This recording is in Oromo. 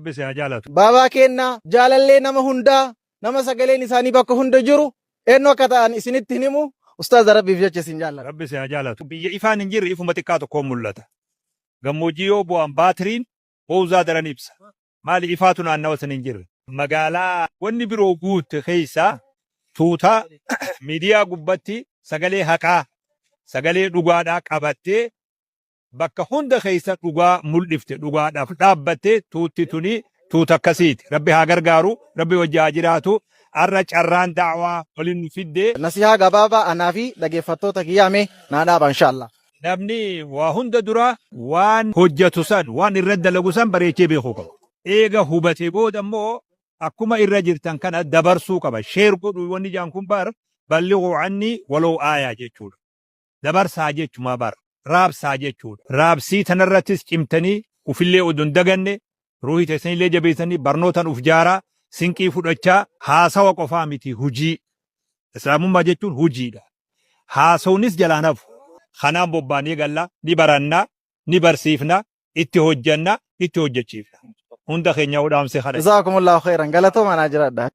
Rabbi si haa jaalatu. Baabaa keenna jaalallee nama hundaa nama sagaleen isaanii bakka hunda jiru eenyu akka ta'an isinitti hin himu ustaaza Rabbiif jecha isin jaalladha. Rabbi si haa jaalatu. Biyya ifaan hin jirre ifuma xiqqaa tokkoon mul'ata. Gammoojjii yoo bu'an baatiriin bowzaa daran ibsa. Maali ifaatu naannawa san hin jirre. Magaalaa wanni biroo guutte keessa tuuta miidiyaa gubbatti sagalee haqaa, sagalee dhugaadhaa qabattee bakka hunda keessa dhugaa muldhifte, dhugaadhaaf dhaabbatte tuutti tuni tuuta akkasiiti. Rabbi haa gargaaru, Rabbi wajji haa jiraatu. Arra carraan da'waa waliin nu fidde. Nasihaa gabaabaa anaa fi dhageeffattoota kiyyaa mee naa dhaaba inshallah. Namni waa hunda dura waan hojjatu san, waan irra dalagu san bareechee beekuu qaba. Eega hubatee booda immoo akkuma irra jirtan kana dabarsuu qaba. Share godhuu wanni jaan kun bar ballighuu anni walow aayaa jechuudha. Dabarsaa jechuma bar. Raabsaa jechuudha. Raabsii tanarrattis cimtanii ufillee odoo hin daganne ruuhii teessanillee jabeessanii barnootan uf jaaraa sinqii fudhachaa haasawa qofaa miti hujii. Islaamummaa jechuun hujiidha. Haasawnis jalaa hin hafu. Kanaan bobbaanee galla, ni baranna, ni barsiifna, itti hojjanna, itti hojjachiifna. Hunda keenyaa'uu dhaamsi kana. Jazaakumullahu khairan galatoomaa naa jiraadha.